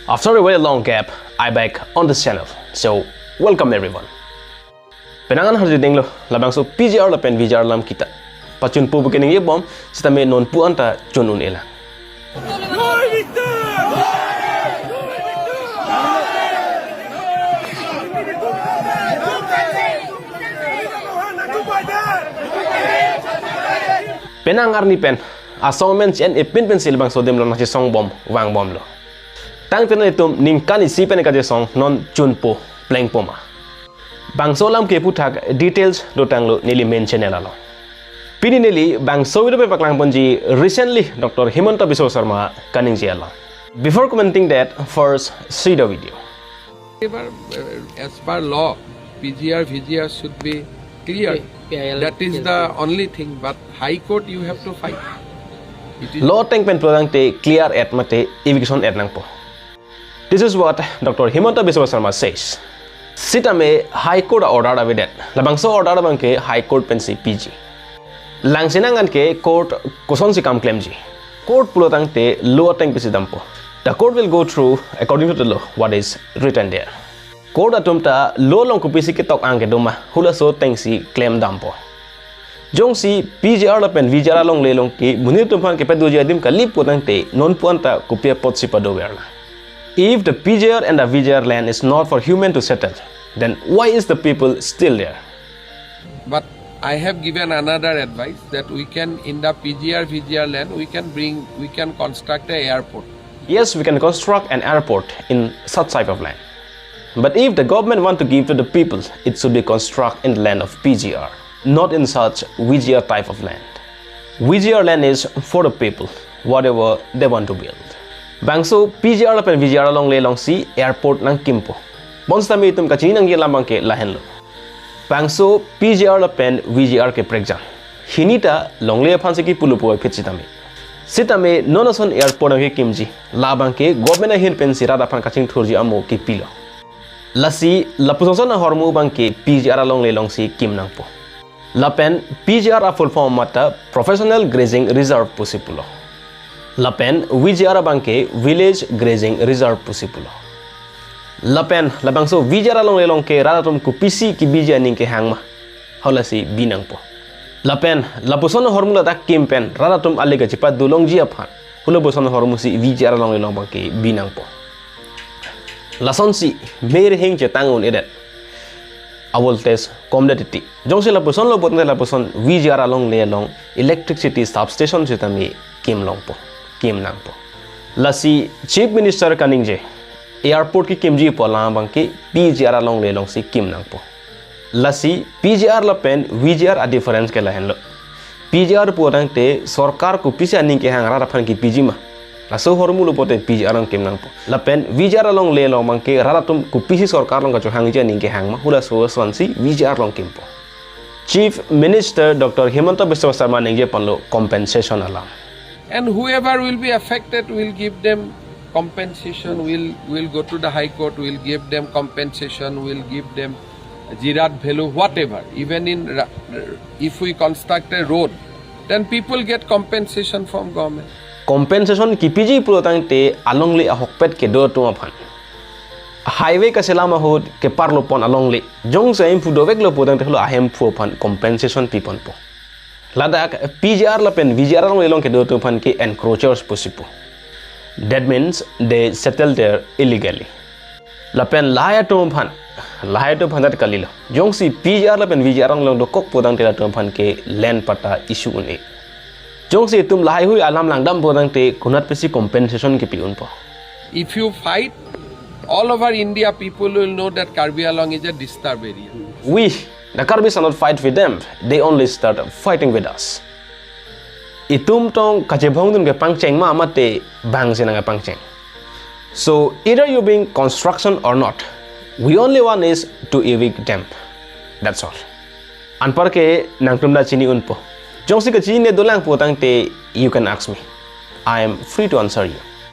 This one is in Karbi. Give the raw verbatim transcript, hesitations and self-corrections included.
After a very long gap, I back on this channel. So, welcome everyone. Penang an harju denglo, labangso P G R lapen V G R alam kita pachunpo pu keningje bom, sitame nonpu anta chun un-elang. Penang arni pen asong amen si en epin pensi labangso adim along nangchesong bom, vang bomlo. Tangte nanglitum ningkan isi pen kachesong non chunpo plengpo ma? Bangso alam ke aphuthak details dotanglo neli main channel along. Pini neli bangso video pen paklang ponji recently Doctor Himanta Biswa Sarma kaningje along. Before commenting that, first see the video. However, uh, as per law, P G R, V G R should be clear. P-, P I L That is clear. The only thing, but High Court you have to fight. It is Law ateng pen pulo tangte clear-et mate eviction-et nangpo. This is what Doctor Himanta Biswa Sarma says. Sitame High Court a-order avedet. Labangso order abangke High Court pensi piji. Langsinang anke court kosonsi kam klemji? Court pulo tangte law ateng pensi dampo. The court will go through according to the law what is written there. Court atum ta law along kopisi ketok ang kedo ma, halaso atengsi klem dampo. Jongsi P G R lapen V G R alongle along ke monit atum aphan kepadoji adim kali pulo tangte nonpu anta kopi apotsi padover lang? If the P G R and the V G R land is not for human to settle, then why is the people still there? But I have given another advice that we can, in the P G R, V G R land, we can bring, we can construct a airport. Yes, we can construct an airport in such type of land. But if the government want to give to the people, it should be construct in the land of P G R, not in such V G R type of land. V G R land is for the people, whatever they want to build. Bangso P G R lapen V G R alongle alongsi airport nangkimpo. Bonsitame itum kachini nangji alam abangke lahenlo. Bangso P G R lapen V G R ke prekjang. Hini ta longle aphansi kipulo puvoiphit sitame. Sitame non ason airport nangkekimji, labangke government ahin pensi rat aphan kachingthurji amo kipilo. Lasi lapuson son ahormu abangke P G R alongle alongsi kim nangpo. Lapen P G R a-full form mata Professional Grazing Reserve pusi pulo. Lapen V G R abangke Village Grazing Reserve pusi pulo. Lapen labangso V G R alongle along ke rat atum kopisi kibiji aning kehang ma, halasi bi nangpo. Lapen lapuson ahormu ladak kim pen rat atum ale kachipado longji aphan, halapuson ahormusi V G R alongle along abangke bi nangpo. Lasonsi mer hing chetang un-edet, a-voltage komdet titi. Jongsi lapusonlo pulote lapuson V G R alongle along electricity substation sitame kim longpo, kim nangpo. Lasi Chief Minister kaningje, airport kekimji pu alam abangke P G R alongle alongsi kim nangpo. Lasi P G R lapen V G R a-difference ke lahenlo. P G R pulo tangte sorkar kopisi aning kehang rat aphan kipiji ma, laso ahormulo pulote P G R along kim nangpo. Lapen V G R alongle along abangke rat atum kopisi sorkar along kachohangji aning kehang ma, halaso asonsi V G R along kimpo. Chief Minister Doctor Himanta Biswa Sarma ningje ponlo compensation alam. And whoever will be affected, we'll give them compensation, we'll, we'll go to the High Court, we'll give them compensation, we'll give them Zirat value, whatever. Even in, ra-, if we construct a road, then people get compensation from government. Compensation kipiji pulo tangte alongle ahokpet kedo atum aphan. Highway kachelam ahut keparlo pon alongle, jongsi imphu doveklo pulo tangte helo ahemphu aphan compensation piponpo. Ladak P G R lapen V G R alongle along kedo atum aphan ke encroachers pusi pu. That means they settle there illegally. Lapen lahai atum aphan, lahai atum aphan dat kalilo. Jongsi P G R lapen V G R along dokok pulo tangte latum aphan ke land patta issue un-e. Jongsi itum lahaihui alam langdam pulo tangte konat pensi compensation kipi unpo? If you fight, all over India people will know that Karbi Anglong is a disturbed area. We, the Karbis are not fight with them. They only start fighting with us. Itum tong kachebong atum kepangcheng ma mate bangsi nangkepangcheng. So either you bring construction or not, we only want is to evict them. That's all. Anparke nangtum ta chini unpo. Jongsi kachinine dolang pulo tangte, you can ask me. I am free to answer you.